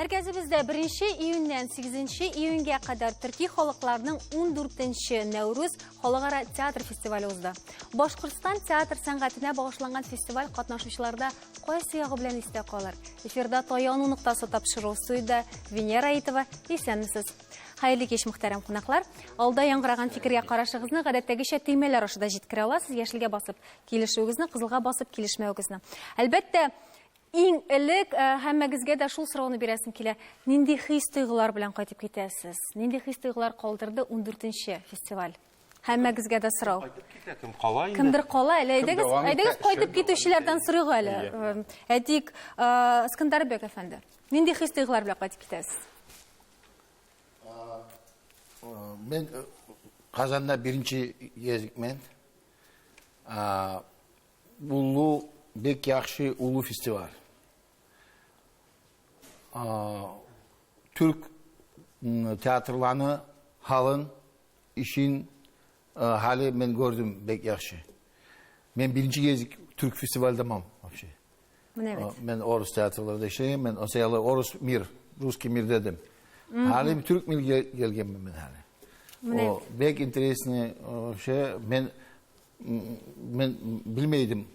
Мәркәзебездә 1 июньнән 8 июньгә кадәр төрки халыкларның 14 Нәүрүз халыкара театр фестивале узды. Башкортстан театр сәнгатенә багышланган фестиваль катнашучыларда кайсы ягы белән истә калыр? Эфирда Таяну ноктасы тапшыру студиядә Венера Аитова. Исәнмесез. Хәерле кич, мөхтәрәм кунаклар. Алда яңгыраган фикергә карашыгызны гадәттәгечә төймәләр аша да җиткерә аласыз. Яшелгә басып килешүегезне, кызылга басып килешмәвегезне. Әлбәттә, иң элек э, һәммәгезгә дә шул сорауны бирәсем килә. Нинди хис-тойгылар белән кайтып китәсез? Нинди хис-тойгылар калдырды 14-нче фестиваль? Һәммәгезгә дә сорау. Кайтып китә, кем кала инде? Кемдер кала әле. Кем Әйдәгез, дәвам итә, әйдәгез кайтып эшен дәвам китүчеләрдән итә. сорыйк әле. Әйе. Э, Әйтик, э, Искандарбек әфәнде, нинди хис-тойгылар белән кайтып китәсез? Мен Казанда беренче езикмен. Улу бек яхшы улу фестиваль. Türk театрланы halın işin hali men gördüm бек яхшы. Мен биринчи кезик Türk фестивальдә мам вообще. Менә бит. Мен орыс театрларда эшләгән, мен осаялы орыс мир, русский мир дедим. Хали Türk мир келгенмен мен хали. Менә О, бек интересный вообще мен мен белмәйдем.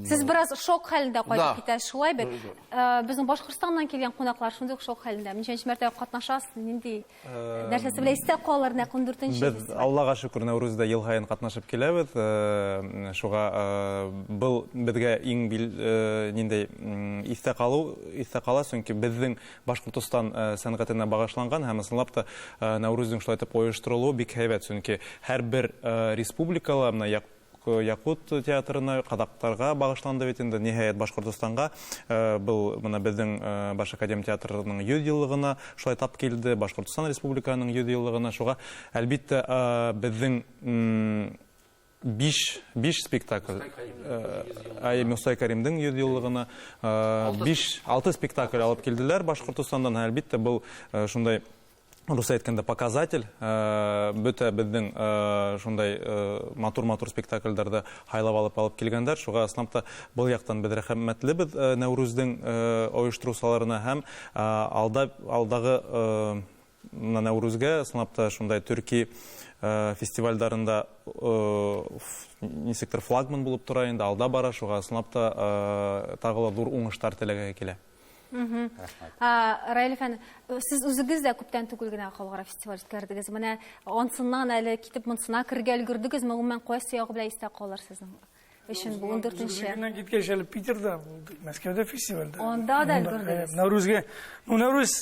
Сез бераз шок хәлендә кайтып Да. китәсез, шулай бит? Э, Безнең Башкортстаннан килгән кунаклар шундый ук шок хәлендә. Ничәнче мәртәбә катнашасыз, нинди нәрсәсе белән истә калыр нәкъ 14-нче Без фестиваль? Аллага шөкер Нәүрүздә ел һаен катнашып киләбез. Э, Шуга э, был безгә иң бил э, ниндәй м, истә калу, истә кала, чөнки безнең Башкортостан э, сәнгатенә багышланган һәм ысынлап та э, Нәүрүзнең шулай итеп оештырылуы бик һәйбәт, чөнки һәрбер э, республикала менә як Якут театрына, казактарга багышланды бит инде, ниһаять Башкортостанга. Э, Был менә безнең э, Баш академ театрының 100 еллыгына шулай тап килде, Башкортостан Республиканың 100 еллыгына. Шуга, әлбиттә, э, безнең м, биш, биш спектакль. Э, Ай, Мусай Каримдең 100 еллыгына 5, 6 спектакль алып килделәр Башкортостаннан. Әлбиттә, был э, шундай рус әйткәндә показатель, э, бөтә безнең э, шундай э, матур-матур спектакльләрдә һайлап алып алып килгәндәр. Шуга ысынлап та был яктан без рәхмәтлебез э, Нәүрүзнең э, оештыручыларына һәм э, алда алдагы э, менә Нәүрүзгә ысынлап та шундай төрки э, фестивальдарында э, ничектер флагман булып тора инде, алда бара. Шуга ысынлап та э, тагы ла зур уңышлар теләгә килә. Раил әфәнде, сез үзегез дә күптән түгел генә халыкара фестиваль үткәрдегез. Менә ансыннан әле китеп монсына керергә өлгердегезме? Гомумән, кайсы ягы белән истә калыр сезнең өчен бу 14-нче? Үзебезнекеннән киткәч әле Питерда булдык, Мәскәүдә фестивальдә. Анда да өлгердегез. Нәүрүзгә, ну Нәүрүз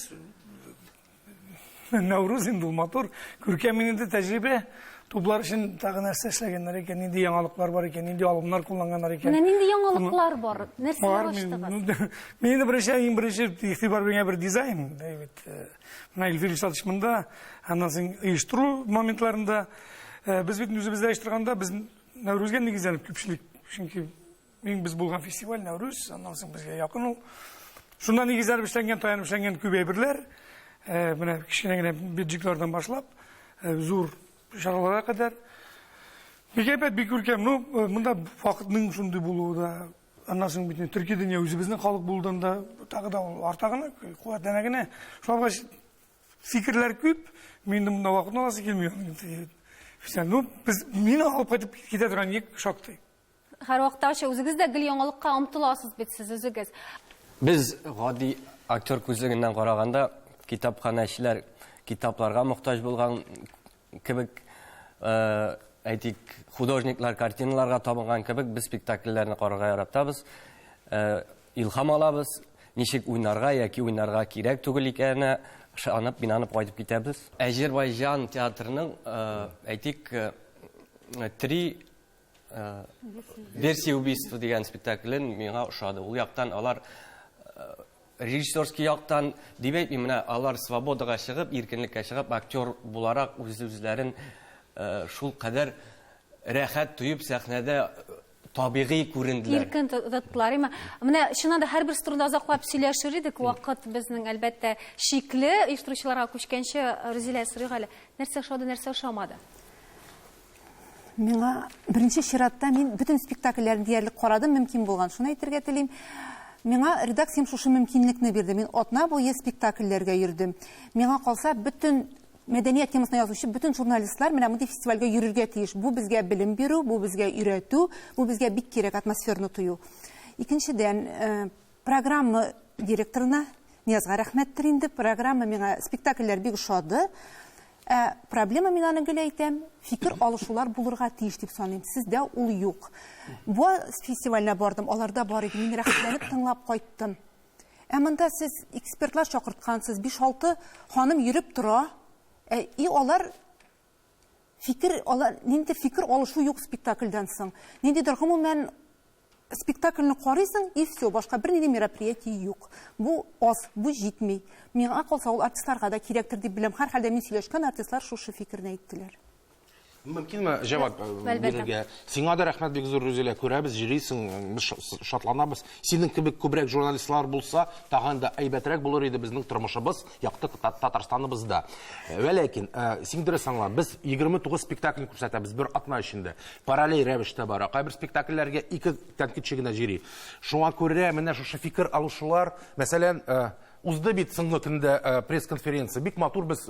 Нәүрүз инде ул матур, күркәм инде тәҗрибә. Туплар өчен тагы нәрсә эшләгәннәр икән, нинди яңалыклар бар икән, нинди алымнар кулланганнар икән. Менә нинди яңалыклар бар? Нәрсәләр Бар, ачтыгыз? Мин инде беренче, иң беренче игътибар биргән бер дизайн, бит. Менә Илфир Илшатович монда, аннан соң оештыру моментларында без бит үзебездә оештырганда без Нәүрүзгә нигезләнеп күпчелек, чөнки иң без булган фестиваль Нәүрүз, аннан соң безгә якын ул. Шуннан нигезләнеп эшләнгән, таянып эшләнгән күп әйберләр, менә кечкенә генә бюджетлардан башлап, зур чараларга кадәр. Бик әйбәт, бик күркәм. Ну, монда вакытның шундый булуы да, аннан соң бит төрки дөнья үзебезнең халык булудан да тагы да ул арта гына, куәтләнә генә. Шуңа булгач, фикерләр күп, мин инде монда вакытны аласы килми. Ну, без мине алып кайтып китә торган ек шактый. Һәрвакыттагыча үзегез дә гел яңалыкка омтыласыз бит сез үзегез. Без гади актер күзлегеннән караганда, китапханәчеләр китапларга мохтаҗ булган кебек, э, әйтик, художниклар картиналарга табынган кебек, без спектакльләрне карарга яратабыз, э, илһам алабыз, ничек уйнарга яки уйнарга кирәк түгел икәненә ышанып, инанып кайтып китәбез. Әзербайҗан театрының, э, әйтик, три версия убийства дигән спектаклен миңа ошады. Ул яктан алар режиссерский яктан дип әйтмим, менә алар свободага чыгып, иркенлеккә чыгып, актер буларак үз-үзләрен шул кадәр рәхәт тоеп сәхнәдә табигый күренделәр. Иркен тоттылар, әмма менә чыннан да һәрберсе турында озаклап сөйләшер идек. Вакыт безнең әлбәттә чикле. Оештыручыларга күчкәнче Рузилә сорыйк әле, нәрсә ошады, нәрсә ошамады? Миңа беренче чиратта мин бөтен спектакльләрне диярлек карадым, мөмкин булган. Шуны әйтергә телим. Миңа редакциям шушы мөмкинлекне бирде. Мин атна буе спектакльләргә йөрдем. Миңа калса, бөтен мәдәният темасына язучы бөтен журналистлар менә мондый фестивальгә йөрергә тиеш. Бу безгә белем бирү, бу безгә өйрәтү, бу безгә бик кирәк атмосфераны тою. Икенчедән, э, программа директорына Ниязга рәхмәттер инде. Программа миңа спектакльләр бик ошады. Ә проблема мин аны гел әйтәм, фикер алышулар булырга тиеш дип саныйм. Сездә ул юк. Буа фестиваленә бардым, аларда бар иде. Мин рәхәтләнеп тыңлап кайттым. Ә монда сез экспертлар чакырткансыз, 5-6 ханым йөреп тора. Ә, и алар фикер, алар ниндидер фикер алышу юк спектакльдән соң. Ниндидер гомумән спектакльне карыйсың, и все, башка бернинди мероприятие юк. Бу аз, бу җитми. Миңа калса, ул артистларга да кирәктер дип беләм. Һәрхәлдә мин сөйләшкән артистлар шушы фикерне әйттеләр. Мөмкинме җавап бирергә? Сиңа да рәхмәт бик зур, Рүзилә. Күрәбез, йөрисең, без шатланабыз. Синең кебек күбрәк журналистлар булса, тагын да әйбәтрәк булыр иде безнең тормышыбыз, якты Татарстаныбызда. Вә ләкин, син дөрес аңла, без 29 спектакль күрсәтәбез бер атна эчендә. Параллель рәвештә бара. Кайбер спектакльләргә ике тәнкыйтьче генә җөри. Шуңа күрә менә шушы фикер алышулар, мәсәлән, узды бит соңгы көндә пресс-конференция. Бик матур без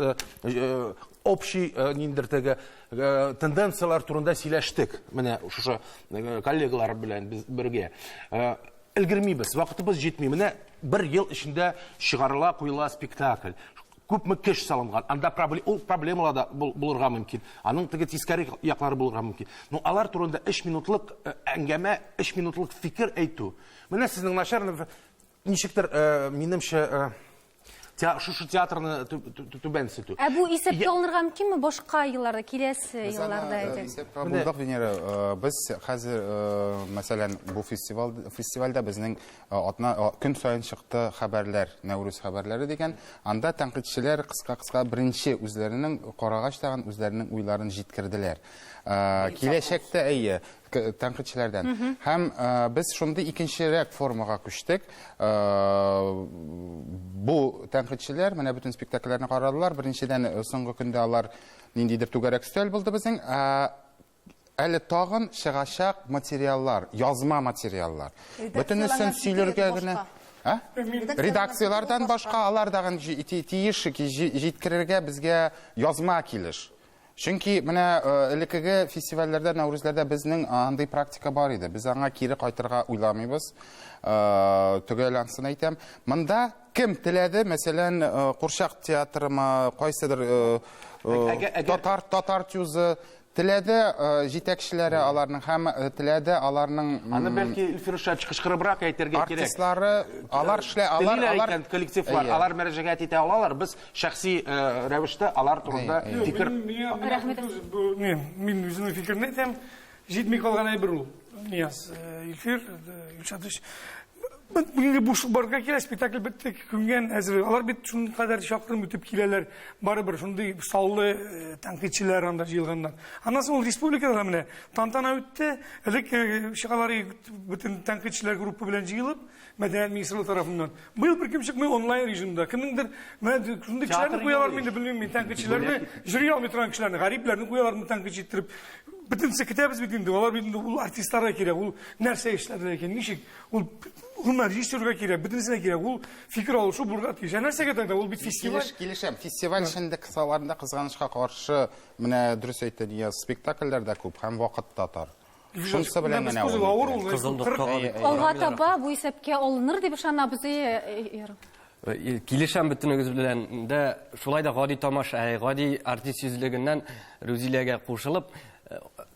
общий ниндидер теге тенденцияләр турында сөйләштек. Менә шушы коллегалар белән без бергә. Өлгермибез, вакытыбыз җитми. Менә бер ел эчендә чыгарыла, куела спектакль. Күпме көч салынган. Анда ул проблемалар да булырга мөмкин. Аның теге тискәре яклары булырга мөмкин. Но алар турында 3 минутлык әңгәмә, 3 минутлык фикер әйтү. Менә сезнең начар, ничектер, минемчә, шушы театрны түбәнсетү. Ә бу исәпкә алынырга мөмкинме башка елларда, киләсе елларда әйтик? Исәпкә булдык, Венера. Без хәзер, мәсәлән, бу фестивальдә безнең атна көн саен чыкты хәбәрләр, Нәүрүз хәбәрләре дигән. Анда тәнкыйтьчеләр кыска-кыска беренче үзләренең карагач тагын үзләренең уйларын җиткерделәр. Киләчәктә, әйе, тәнкыйтьчеләрдән. Һәм без шундый икенчерәк формага күчтек. Бу тәнкыйтьчеләр менә бөтен спектакльләрне карадылар. Беренчедән, соңгы көндә алар ниндидер түгәрәк өстәл булды безнең. Әле тагын чыгачак материаллар, язма материаллар. Бөтенесен сөйләргә генә. Редакцияләрдән башка алар тагын тиеш җиткерергә безгә язма килеш. Чөнки менә элеккеге фестивальләрдә, Нәүрүзләрдә безнең андый практика бар иде. Без аңа кире кайтырга уйламыйбыз. Төгәл ансын әйтәм. Монда кем теләде, мәсәлән, Курчак театрымы, кайсыдыр татар татар тюзы теләде җитәкчеләре аларның һәм теләде аларның Аны бәлки Илфир Шач кычкырыбрак әйтергә кирәк. Артистлары, алар эшлә, алар алар коллективлар, алар мөрәҗәгать итә алалар. Без шәхси рәвештә алар турында фикер. Рәхмәт. Мин үземнең фикерне әйтәм. Җитми калган әйбер ул. Нияз, Илфир, Илшатыч. Бүгенге буш барга килә, спектакль бетте, күнгән әзер. Алар бит шуның кадәр чакрым үтеп киләләр. Барыбер шундый саллы тәнкыйтьчеләр анда җыелганнар. Аннан соң ул республикада менә тантана үтте. Элек чыгалар бөтен тәнкыйтьчеләр группа белән җыелып, мәдәният министрлыгы тарафыннан. Быел беркем чыкмый онлайн режимда. Кемнеңдер менә шундый кешеләрне куялар инде, белмим мин, тәнкыйтьчеләрне, җөри алмый торган кешеләрне, гарипләрне куялармы тәнкыйтьче иттереп. Бөтенесе көтәбез бит инде. Алар бит инде ул артистларга кирәк, ул нәрсә эшләделәр икән, ничек? Ул гомумән режиссерга кирәк, бөтенесенә кирәк. Ул фикер алышу булырга тиеш. Ә нәрсәгә тогда? Ул бит фестиваль. Килешәм. Фестиваль эчендә кысаларында кызганычка каршы, менә дөрес әйтте Нияз, спектакльләр дә күп һәм вакыт та тар. Шунысы белән генә ул. Кызыл ноктага Алга таба бу исәпкә алыныр дип ышанабыз. Килешәм бөтенегез белән дә, шулай да гади тамаша, гади артист йөзлегеннән Рүзиләгә кушылып,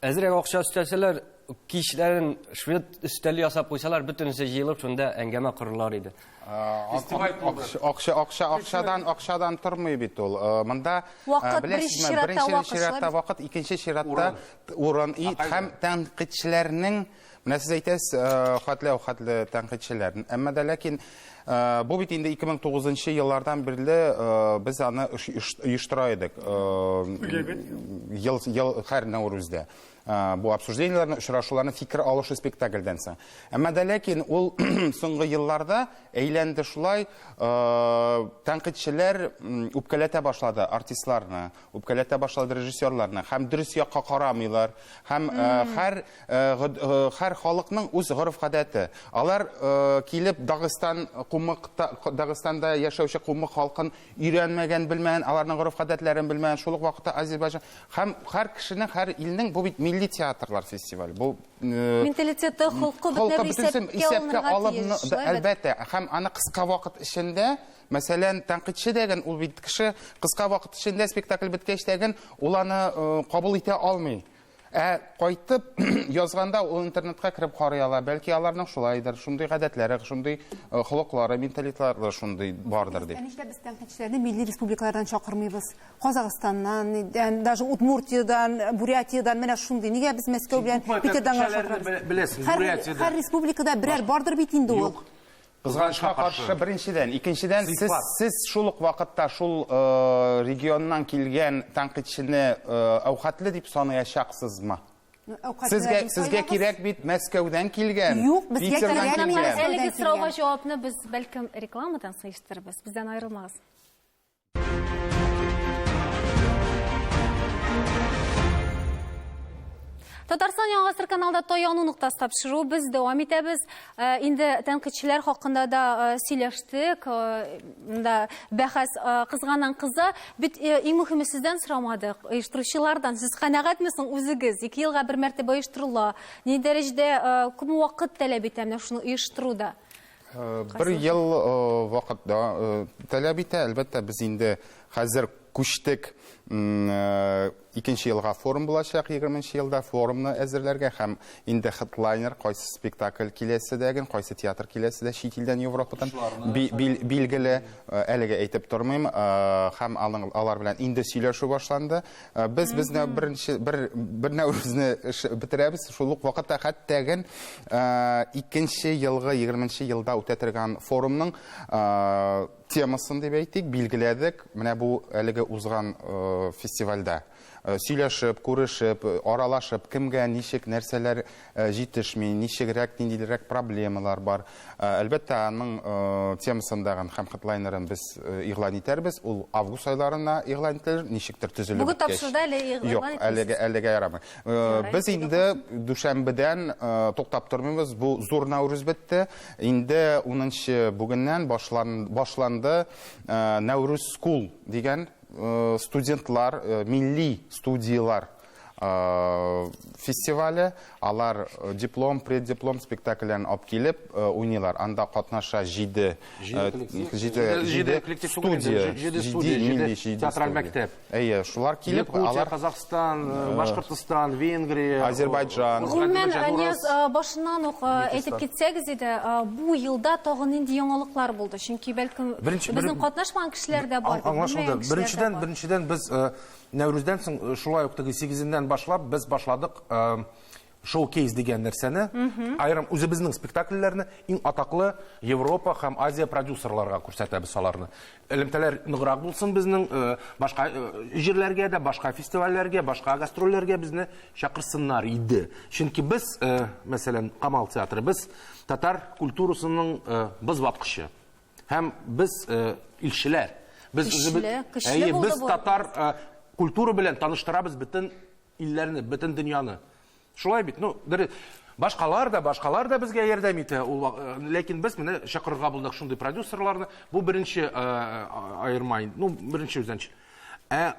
әзрәк акча өстәсәләр, кичләрен швед өстәле ясап куйсалар, бөтенесе җыелып шунда әңгәмә корырлар иде. Акча, акча, акчадан, акчадан тормый бит ул. Монда, беләсезме, беренче чиратта вакыт, икенче чиратта урын һәм тәнкыйтьчеләрнең, менә сез әйтәсез, хәтле-хәтле тәнкыйтьчеләр. Әмма дә ләкин бу бит инде 2009 еллардан бирле без аны оештыра идек. Ел, ел һәр Нәүрүздә. Бу обсуждениеләрне, очрашуларны. Очрашуларны, фикер алышу спектакльдән соң. Әмма дә ләкин ул соңгы елларда әйләнде шулай, тәнкыйтьчеләр үпкәләтә башлады артистларны, үпкәләтә башлады режиссерларны һәм дөрес якка карамыйлар. Һәм һәр һәр халыкның үз гореф-гадәте. Алар килеп Дагыстан кумыкта Дагыстанда яшәүче кумык халкын өйрәнмәгән, белмәгән, аларның гореф-гадәтләрен белмәгән. Шул ук вакытта Азербайҗан һәм һәр кешенең, һәр илнең бу бит милли театрлар фестивале. Бу менталитеты, холкы бөтенләй исәпкә алынырга тиеш. Әлбәттә, һәм аны кыска вакыт эчендә, мәсәлән, тәнкыйтьче дәген ул бит кеше кыска вакыт эчендә спектакль беткәч тәген ул аны кабул итә алмый. Ә кайтып язганда ул интернетка кереп карый ала. Бәлки аларның шулайдыр, шундый гадәтләре, шундый холыклары, менталитетлары шундый бардыр дип. Ә нишләп без тәнкыйтьчеләрне милли республикалардан чакырмыйбыз? Казахстаннан, даже Удмуртиядан, Бурятиядан менә шундый. Нигә без Мәскәү белән Питердан гына чакырабыз? Беләсең, Бурятиядан. Һәр республикада берәр бардыр бит инде ул. Юк. Кызганычка каршы, беренчедән, икенчедән, сез, сез шул ук вакытта шул регионнан килгән тәнкыйтьчене әүхәтле дип санаячаксызмы? Сезгә, сезгә кирәк бит Мәскәүдән килгән, Юк, безгә Питердан кирәк килгән. Әлеге сорауга җавапны без бәлкем рекламадан соң ишетербез. Бездән аерылмагыз. Татарстан Яңа гасыр каналда таяну ноктасы тапшыру без дәвам итәбез. Инде тәнкыйтьчеләр хакында да сөйләштек. Монда бәхәс кызганнан кыза. Бит иң мөһиме сездән сорамадык, оештыручылардан. Сез канәгатьме соң үзегез? 2 елга бер мәртәбә оештырыла. Ни дәрәҗәдә күпме вакыт таләп итә менә шуны оештыруда? Бер ел вакыт таләп итә. Әлбәттә, без инде хәзер күчтек. Икенче елга форум булачак, 20 елда форумны әзерләргә һәм инде хедлайнер, кайсы спектакль киләсе дәген, кайсы театр киләсе дә чит илдән, Европадан билгеле, әлегә әйтеп тормыйм, һәм алар белән инде сөйләшү башланды. Без безне беренче бер бер нәүрүзне бетерәбез, шул ук вакытта хәтта икенче елгы 20 елда үтә торган форумның темасын дип әйтик, билгеләдек. Менә бу әлеге узган фестивальдә сөйләшеп, күрешеп, аралашып, кемгә ничек нәрсәләр җитешми, ничегрәк, ниндидерәк проблемалар бар. Әлбәттә, аның темасын дагын һәм хедлайнерын без игълан итәрбез. Ул август айларына игълан ителер, ничектер төзелеп Бүген тапшыруда әле игълан Юк, әлегә әлегә ярамый. Без инде дүшәмбедән туктап тормыйбыз. Бу зур Нәүрүз бетте. Инде 10 бүгеннән башланды Нәүрүз School дигән студентлар, милли студиялар фестивале. Алар диплом, преддиплом спектакльләрен алып килеп уйныйлар. Анда катнаша 7 студия, 7 театраль мәктәп. Әйе, шулар килеп, алар Казахстан, Башкортостан, Венгрия, Азербайджан. Гомумән, Нияз, башыннан ук әйтеп китсәгез иде, бу елда тагын нинди яңалыклар булды? Чөнки бәлкем безнең катнашмаган кешеләр дә бар. Аңлашылды. Беренчедән, беренчедән без Нәүрүздән соң шулай ук теге 8-ннән башлап без башладык шоу-кейс дигән нәрсәне. Аерым үзебезнең спектакльләрне иң атаклы Европа һәм Азия продюсерларга күрсәтәбез аларны. Элемтәләр ныграк булсын безнең, башка җирләргә дә, башка фестивальләргә, башка гастрольләргә безне чакырсыннар иде. Чөнки без, мәсәлән, Камал театры, без татар культурасының боз ваткычы. Һәм без илчеләр. Без үзебез, без татар культура белән таныштырабыз бөтен илләрне, бөтен дөньяны. Шулай бит, ну, башкалар да, башкалар да безгә ярдәм итә, ул, ләкин без менә чакырырга булдык шундый продюсерларны. Бу беренче аерма, ну, беренче үзенчә. Ә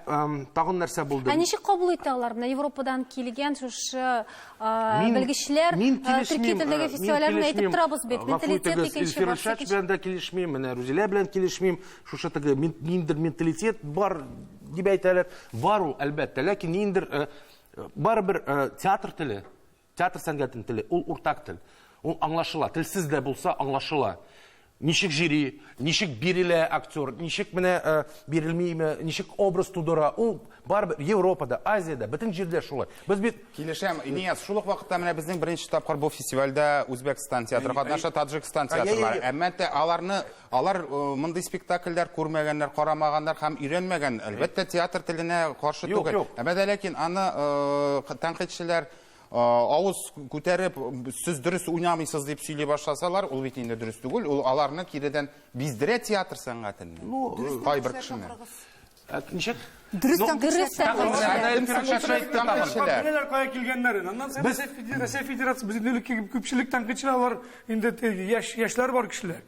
тагын нәрсә булды? Ә ничек кабул итә алар? Менә Европадан килгән шушы белгечләр төрки телдәге фестивальләрне әйтеп торабыз бит. Менталитет икенче бар. Илфир белән дә килешмим, менә Рузилә белән килешмим. Шушы теге ниндер менталитет бар дип әйтәләр. Бар ул, әлбәттә, ләкин ниндер барыбер театр теле, театр сәнгатенең теле, ул уртак тел. Ул аңлашыла, телсез дә булса аңлашыла. Ничек жюри, ничек бирелә актер, ничек менә бирелмиме, ничек образ тудыра, ул барыбер Европада, Азиядә, бөтен җирдә шулай. Без бит килешәм, Нияз, шул ук вакытта менә безнең беренче тапкыр бу фестивальдә Үзбәкстан театры катнаша, Таджикстан театрлары. Әмма тә аларны, алар мондый спектакльләр күрмәгәннәр, карамаганнар һәм өйрәнмәгән. Әлбәттә, театр теленә каршы түгел. Әмма дә ләкин аны тәнкыйтьчеләр авыз күтәреп, сез дөрес уйнамыйсыз дип сөйли башласалар, ул бит инде дөрес түгел, ул аларны киредән биздерә театр сәнгатеннән. Ну, кайбер кешене. Ничек? Дөрес тәнкыйтьчеләр. Беләләр кая килгәннәрен. Аннан соң Россия Федерациясе безнең элекке күпчелек тәнкыйтьчеләр алар инде яшь яшьләр бар кешеләр.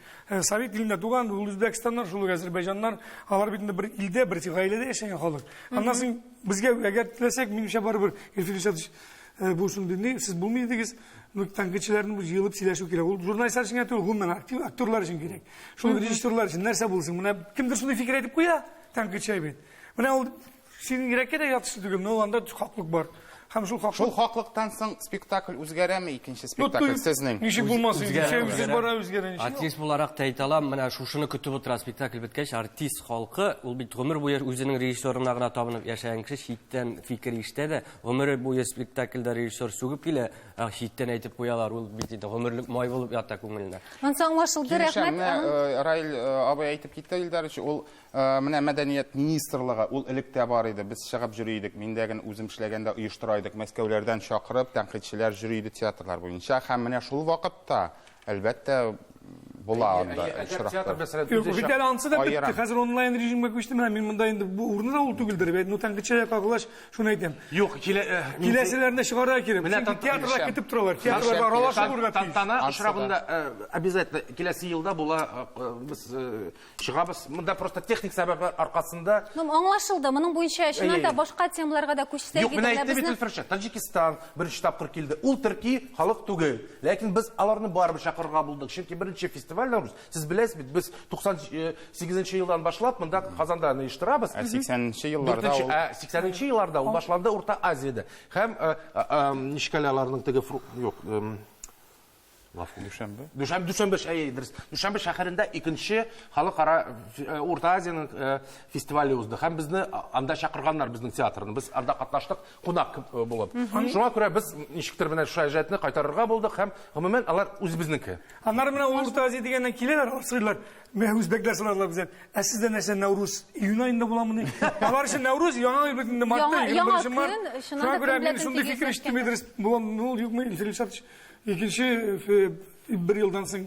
Совет илендә туган, ул Үзбәкстаннар, шул ук Азербайҗаннар, алар бит инде бер илдә, бер гаиләдә яшәгән халык. Аннан соң безгә әгәр теләсәк, минемчә барыбер Илфир Илшатович бу шундый ни, сез булмый идегез. Ну, тәнкыйтьчеләрне бу җыелып сөйләшү кирәк. Ул журналистлар өчен генә түгел, гомумән актив актерлар өчен кирәк. Шул режиссерлар өчен нәрсә булсын? Менә кемдер шундый фикер әйтеп куя, тәнкыйтьче бит. Менә ул синең йөрәккә дә ятышлы түгел, но анда хаклык бар. Һәм шул хаклык. Шул хаклыктан соң спектакль үзгәрәме, икенче спектакль сезнең? Ничек булмасын, үзе бара үзгәрә. Артист буларак та әйтә алам, менә шушыны көтеп утыра спектакль беткәч, артист халкы, ул бит гомер буе үзенең режиссерына гына табынып яшәгән кеше, читтән фикер ишетә дә, гомере буе спектакльдә режиссер сүгеп килә, ә читтән әйтеп куялар, ул бит инде гомерлек май булып ята күңеленә. Монысы аңлашылды, рәхмәт. Менә Раил абый әйтеп китте, Илдарович, ул Менә мәдәният министрлыгы, ул элек тә бар иде, без чыгып йөри идек, мин дә генә үзем эшләгәндә оештыра идек, Мәскәүләрдән чакырып, тәнкыйтьчеләр йөри иде театрлар буенча, һәм менә шул вакытта, әлбәттә, була анда очраклар. Юк, бит әле анысы да бетте, хәзер онлайн режимга күчте, менә мин монда инде бу урыны да ул түгелдер, бит, ну тәнкыйтьчеләр кагылгач, шуны әйтәм. Юк, килә, киләселәрне чыгарырга кирәк, чөнки театрлар көтеп торалар, театрларга аралашу булырга тиеш. Тантана очрагында обязательно киләсе елда була, без Чыгабыз. Монда просто техник сәбәпләр аркасында. Ну, аңлашылды. Моның буенча чыннан да башка темаларга да күчсәк Юк, менә әйтте бит Илфирша, Таҗикистан беренче тапкыр килде. Ул төрки халык түгел. Ләкин без аларны барыбер чакырырга булдык. Чөнки беренче фестиваль Нәүрүз. Сез беләсез бит, без 98 нче елдан башлап монда Казанда аны оештырабыз. Ә 80 нче елларда ул Ә 80 нче елларда ул башланды Урта Азиядә. Һәм ничек әле аларның теге юк, Гафу. Дүшәмбе. Дүшәмбе, Дүшәмбе, әй, дөрес. Дүшәмбе шәһәрендә икенче халыкара э, Урта Азиянең э, фестивале узды. Һәм безне анда чакырганнар безнең театрны. Без анда катнаштык кунак э, булып. Шуңа күрә без ничектер менә шул әҗәтне кайтарырга булдык һәм гомумән алар үзебезнеке. Аннары менә Урта Азия дигәннән киләләр, алар сорыйлар. Менә үзбәкләр сорадылар бездән. Ә сездә нәрсә Нәүрүз июнь аенда буламыни? Алар өчен Нәүрүз яңа ел бит инде мартта, 21 март. Шуңа күрә мин шундый фикер ишеттем, Идрис, буламы ул, юкмы, Илфир Илшатович? Икенче бер елдан соң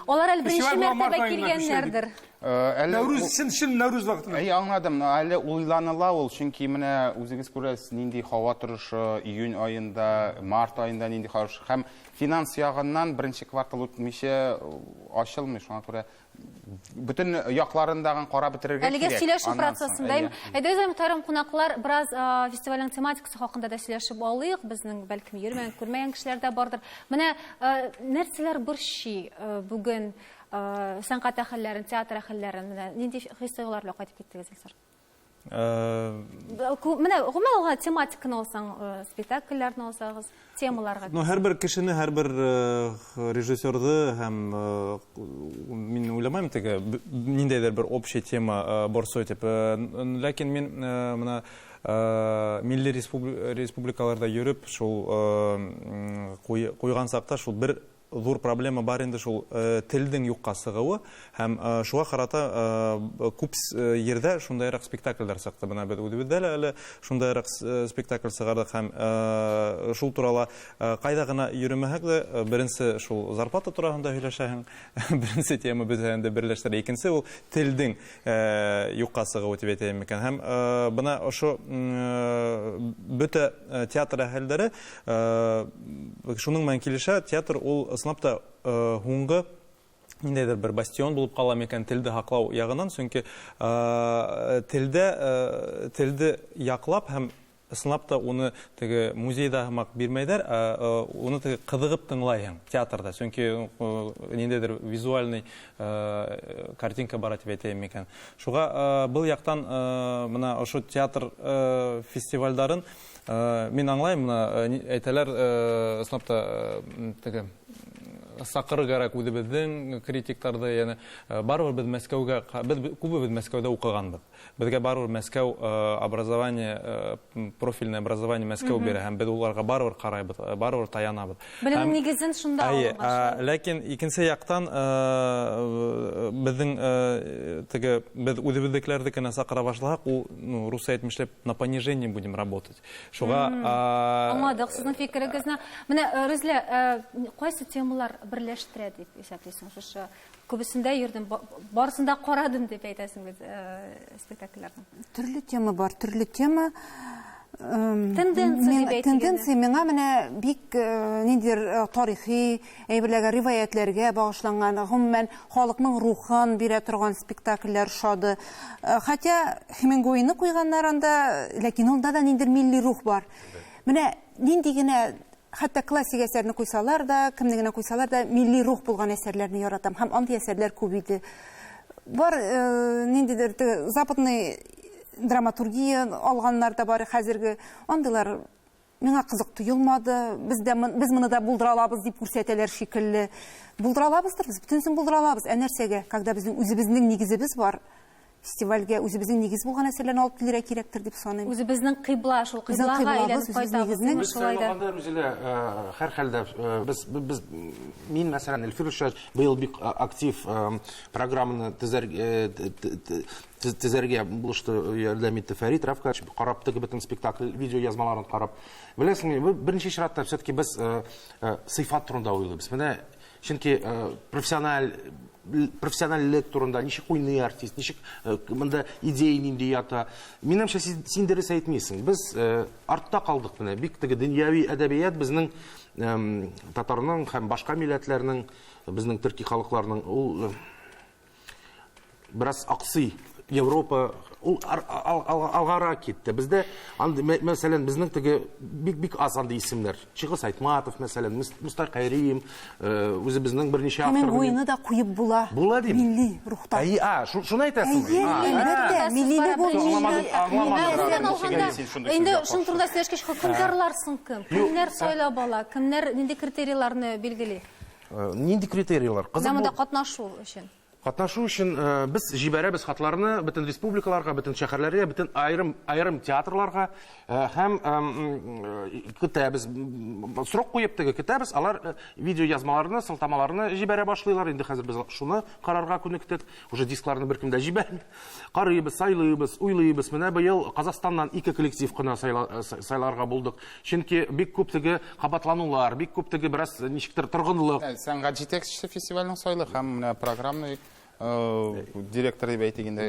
Алар әле беренче мәртәбә килгәннәрдер. Әле Нәүрүз чын чын Нәүрүз вакытында. Әй, аңладым. Әле уйланыла ул, чөнки менә үзегез күрәсез, нинди һава торышы июнь аенда, март аенда нинди һава торышы һәм финанс ягыннан беренче квартал үтмичә ачылмый, шуңа күрә бөтен якларын дагын карап бетерергә Әлегә кирәк. сөйләшү Аннан соң, процессында. әйе. Әйдәгез, мөхтәрәм кунаклар, бераз фестивальнең тематикасы хакында да сөйләшеп алыйк. Безнең бәлкем йөрмәгән, күрмәгән кешеләр дә бардыр. Менә нәрсәләр борчый бүген сәнгать әһелләрен, театр әһелләрен? Менә нинди хис-тойгылар белән кайтып киттегез, Илсур? Менә гомумән алганда тематиканы алсаң, спектакльләрне алсагыз, темаларга. Ну, һәрбер кешене, һәрбер режиссерды һәм мин уйламыйм теге ниндәйдер бер общий тема борсой дип. Ләкин мин менә милли республикаларда йөреп, шул куйган сакта шул бер Зур проблема бар инде шул телнең юкка сыгуы һәм шуга карата күп җирдә шундыйрак спектакльләр чыкты. Менә без үзебездә дә әле шундыйрак спектакль чыгардык һәм шул турала кайда гына йөремәһәк дә, беренче шул зарплата турасында һөйләшәһең, беренче тема безне инде берләштерә. Икенче ул телнең юкка сыгуы дип әйтәем микән. Һәм менә ошо бөтә театр әһелләре Шуның белән килешә, театр ул ысынлап та һуңгы ниндәйдер бер бастион булып кала микән телде һаклау ягыннан, чөнки телдә телде яклап һәм ысынлап та уны теге музейда һымак бирмәйдәр, ә уны теге кызыгып тыңлайһың театрда, чөнки ниндәйдер визуальный картинка бара дип әйтәем микән. Шуга был яктан менә ошо театр фестивальдарын Мин аңлайм, менә әйтәләр, ысынлап та, теге Сакыры кәрәк үзебезнең критикларда, яны барыбер без Мәскәүгә, без күбебез Мәскәүдә укыганбыз. Безгә барыбер Мәскәү образование, профильное образование Мәскәү бирә һәм без уларга барыбер карайбыз, барыбер таянабыз. Белемнең нигезен шунда алынган. Ләкин икенче яктан безнең теге без үзебезнекеләрнекенә сакыра башласак, ул, ну, русча әйтмешләп, на понижение будем работать. Шуңа Аңладык сезнең фикерегезне. Менә Рүзилә, кайсы темалар берләштерә дип исәплисең? Шушы күбесендә йөрдем, барысын да карадым дип әйтәсең бит спектакльләрнең. Төрле тема бар, төрле тема. Тенденция дип әйтик. Тенденция миңа менә бик ниндидер тарихи әйберләргә, риваятьләргә багышланган, гомумән, халыкның рухын бирә торган спектакльләр ошады. Хотя Хемингуэйны куйганнар анда, ләкин анда да ниндидер милли рух бар. Менә нинди генә хәтта классик әсәрне куйсалар да, кемне генә куйсалар да, милли рух булган әсәрләрне яратам. Һәм андый әсәрләр күп иде. Бар ниндидер западный драматургия алганнар да бар хәзерге. Андыйлар миңа кызык тоелмады. Без дә без моны да булдыра алабыз дип күрсәтәләр шикелле. Булдыра алабыздыр без, бөтенесен булдыра алабыз. Ә нәрсәгә? Когда безнең үзебезнең нигезебез бар, фестивальгә үзебезнең нигез булган әсәрләрне алып килергә кирәктер дип саныйм. Үзебезнең кыйбла, шул кыйблага әйләнеп кайтабыз. Без сайлаганда, Рүзилә, һәрхәлдә без без мин, мәсәлән, Эльфир Ильич быел бик актив программаны төзәргә булышты, ярдәм итте Фәрит Рафкач, карап теге бөтен спектакль видеоязмаларын карап. Беләсеңме, беренче чиратта все-таки без сыйфат турында уйлыйбыз. Менә чөнки профессиональ профессиональлек турында, ничек уйный артист, ничек монда идея нинди ята. Минемчә, син дөрес әйтмисең. Без артта калдык менә. Бик теге дөньяви әдәбият безнең татарның һәм башка милләтләрнең, безнең төрки халыкларның ул бераз аксый. Европа ул алгарак китте. Бездә андый, мәсәлән, безнең теге бик-бик аз андый исемнәр. Чыңгыз Айтматов, мәсәлән, Мостай Кәрим, үзебезнең берничә авторның. Хемингуэйны да куеп була. Була дим. Милли рухта. Әйе, а, шуны әйтәсеңме? Әйе, әлбәттә, миллилек ул милли. Аңламадым. Инде шуның турында сөйләшкәч, хөкемдарлар соң кем? Кемнәр сайлап ала? Кемнәр нинди критерийларны билгели? Нинди критерийлар? Кызык. Монда катнашу өчен. Катнашу өчен без җибәрәбез хатларны бөтен республикаларга, бөтен шәһәрләргә, бөтен аерым аерым театрларга һәм көтәбез. Срок куеп теге көтәбез, алар видеоязмаларны, сылтамаларны җибәрә башлыйлар. Инде хәзер без шуны карарга күнектек. Уже дискларны беркем дә җибәрми. Карыйбыз, сайлыйбыз, уйлыйбыз. Менә быел Казахстаннан ике коллектив кына сайларга булдык. Чөнки бик күп теге кабатланулар, бик күп теге бераз ничектер торгынлык. Сәнгать җитәкчесе фестивальнең сайлы һәм менә программный директор дип әйтик инде,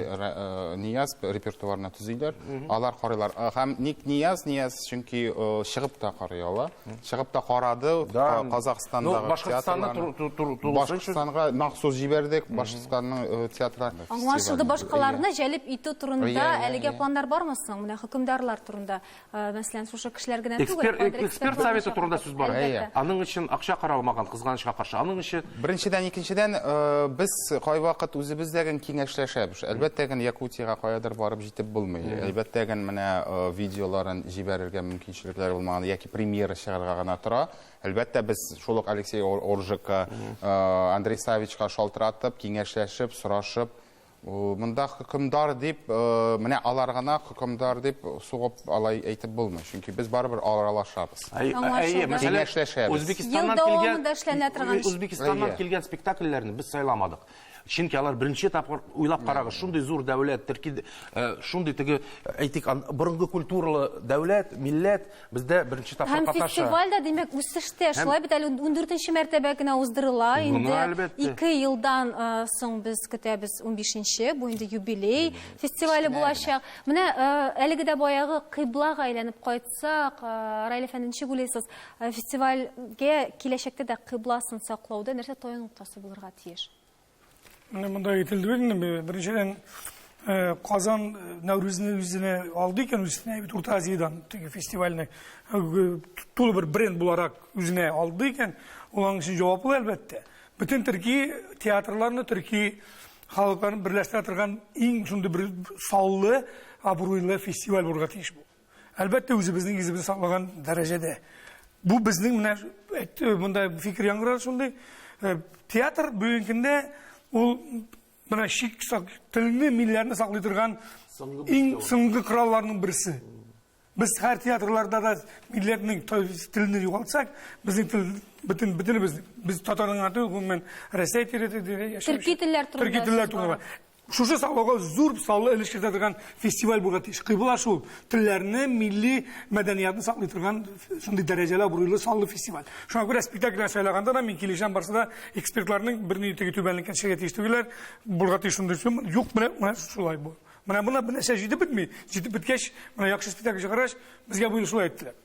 Нияз репертуарына төзиләр. Алар карыйлар. Һәм ник Нияз? Нияз чөнки чыгып та карый ала. Чыгып та карады Казахстандагы театрларны. Башкортстанга махсус җибәрдек, Башкортстанның театры. Аңлашылды, башкаларны җәлеп итү турында әлегә планнар бармы соң? Менә хөкемдарлар турында. Мәсәлән, шушы кешеләр генә түгел, эксперт советы турында сүз бара. Аның өчен акча каралмаган, кызганычка каршы. Аның өчен Беренчедән, икенчедән, без кайвакыт үзебез дә генә киңәшләшәбез. Әлбәттә генә Якутиягә каядыр барып җитеп булмый. Әлбәттә генә менә видеоларын җибәрергә мөмкинчелекләр булмаган яки премьера чыгарга гына тора. Әлбәттә, без шул ук Алексей Оржикка, Андрей Савичка шалтыратып, киңәшләшеп, сорашып, монда хөкемдар дип, менә алар гына хөкемдар дип сугып алай әйтеп булмый. Чөнки без барыбер аралашабыз. Киңәшләшәбез. Үзбекстаннан килгән Үзбекстаннан килгән спектакльләрне без сайламадык. Чөнки алар беренче тапкыр уйлап карагыз, шундый зур дәүләт, төрки, шундый теге, әйтик, борынгы культуралы дәүләт, милләт бездә беренче тапкыр катнаша. Һәм фестиваль дә, димәк, үсештә. Шулай бит әле 14 мәртәбә генә уздырыла. Инде 2 елдан соң без көтәбез 15-нче, бу инде юбилей фестивале булачак. Менә әлеге дә баягы кыйблага әйләнеп кайтсак, Раил әфәнде, ничек уйлыйсыз, фестивальгә киләчәктә дә кыйбласын саклауда нәрсә таяну ноктасы булырга тиеш? Менә монда әйтелде бит инде, беренчедән, Казан Нәүрүзне үзенә алды икән, үзенә бит Урта Азиядән теге фестивальне тулы бер бренд буларак үзенә алды икән, ул аның өчен җаваплы әлбәттә. Бөтен төрки театрларны, төрки халыкларын берләштерә торган иң шундый бер саллы, абруйлы фестиваль булырга тиеш бу. Әлбәттә, үзебезнең йөзебезне саклаган дәрәҗәдә. Бу безнең менә әйтте, монда фикер яңгырады шундый. Театр бүгенге көндә ул менә чик телне, милләтне саклый торган иң соңгы коралларның берсе. Без һәр театрларда да милләтнең телне югалтсак, безнең тел бөтен бөтенебез без татарның гына түгел, гомумән Рәсәй территориясендә яшәүче Төрки телләр турында Төрки телләр турында. Шушы саклауга зур саллы өлеш кертә торган фестиваль булырга тиеш. Кыйбла шул телләрне, милли мәдәниятне саклый торган шундый дәрәҗәле, абруйлы, саллы фестиваль. Шуңа күрә спектакльне сайлаганда да мин килешәм, барсы да экспертларның берни теге түбәнлеккә төшәргә тиеш түгелләр. Булырга тиеш шундый юк, менә шулай бу. Менә моны бер нәрсә җитеп бетми. Җитеп беткәч, менә яхшы спектакль чыгаргач, безгә бу шулай әйттеләр.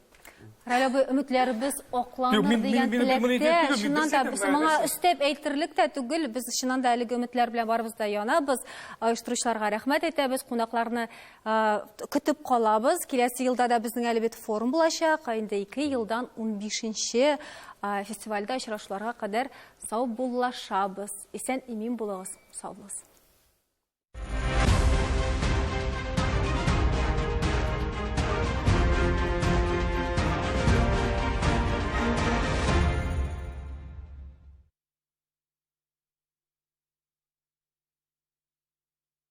Раил абый, өметләребез акланыр дигән теләктә, чыннан да без моңа өстәп әйтерлек тә түгел, без чыннан да әлеге өметләр белән барыбыз да янабыз. Оештыручыларга рәхмәт әйтәбез, кунакларны көтеп калабыз. Киләсе елда да безнең әле бит форум булачак. Инде 2 елдан 15-нче фестивальдә очрашуларга кадәр саубуллашабыз. Исән-имин булыгыз. Сау булыгыз.